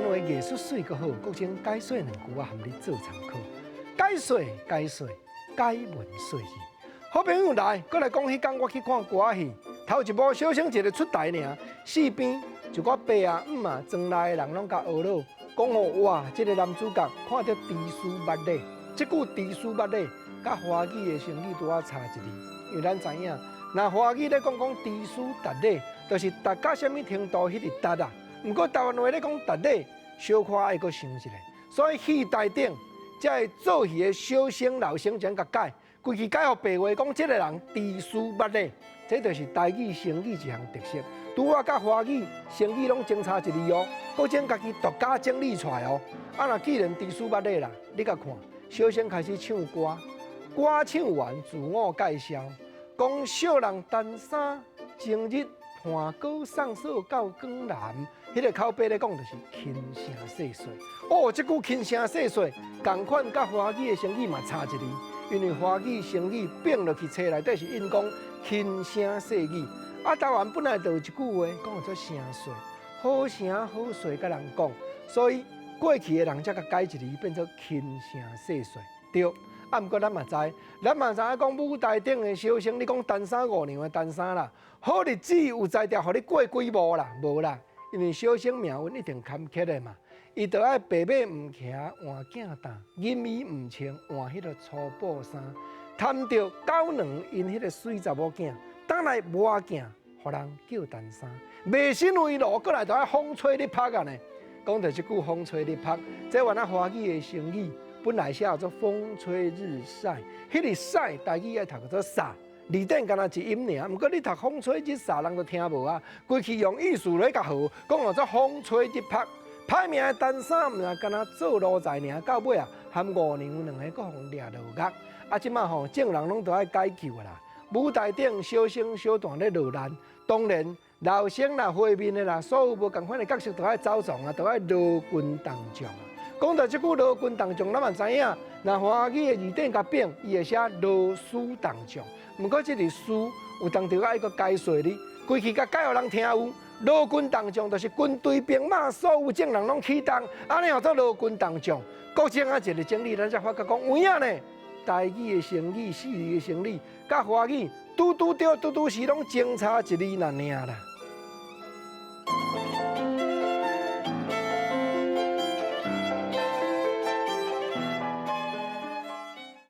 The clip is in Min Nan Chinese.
話藝術媠閣好，國珍解說兩句，我含你做參考。解說解說解文說字。好朋友來，閣來講彼工我去看歌仔戲，頭一幕小生一个出台爾，四邊一寡伯啊、姆啊、莊內的人攏共呵咾，講吼哇，這个男主角看著知書捌禮，這句知書捌禮，佮華語的成語拄仔差一字，因為咱知影，若華語咧講講知書達理，就是達到啥物程度，彼个達啊。毋過台灣話咧講達理，小可愛閣想一下。所以戲台頂，這个做戲的小生、老生怎共解？規氣解予白話講，這个人知書捌禮，這就是台語成語一項特色。拄仔佮華語成語攏相差一字哦，國珍家己獨家整理出來哦。啊，若既然知書捌禮啦，你共看，小生開始唱歌，歌唱完自我介紹，講小人陳三前日盤果送嫂到江南，彼个口白咧講就是輕聲細說。哦，這句輕聲細說，仝款佮華語的成語嘛差一字，因為華語成語變落去冊內底是印講輕聲細語。啊，台灣本來就有一句話講做聲說，好聲好勢佮人講，所以過去的人才共改一字變做輕聲細說。對，啊，毋過咱嘛知，咱嘛知影講舞台頂的小生，你講陳三五娘的陳三啦，好日子有才調予你過幾幕啦，無啦，因為小生命運一定坎坷的嘛，伊就愛白馬毋騎換鏡擔，銀衣毋穿換彼个粗布衫，貪著狗娘𪜶彼个媠查某囝，轉來磨鏡，予人叫陳三，賣身為奴，閣來就愛風吹日曝啊呢。講著這句風吹日曝，這原來華語的成語本來寫做風吹日曬，彼个曬台語愛讀做曬，字典敢若一音爾，毋過你讀風吹日曬，人就聽無啊。規氣用意思來共號，講做風吹日曝，歹命的陳三毋若敢若做奴才爾，到尾啊，含五娘兩个閣予掠落獄。啊，這擺吼眾人攏都愛解救啦。舞台頂小生小旦咧落難，當然老生啦、花面的啦，所有無仝款的角色都愛走傱啊，都愛勞軍動將啊。講著這句勞軍動將，咱嘛知影，若華語的字典共變，伊會寫勞師動眾。毋過這个師有當著愛閣解說你，規氣共解予人聽有。勞軍動將就是軍隊兵馬，所有眾人攏起動，按呢號做勞軍動將。國珍啊一个整理，咱才發覺講有影呢。台語的成語、四字的成語，佮華語拄拄著拄拄是攏相差一字爾爾啦。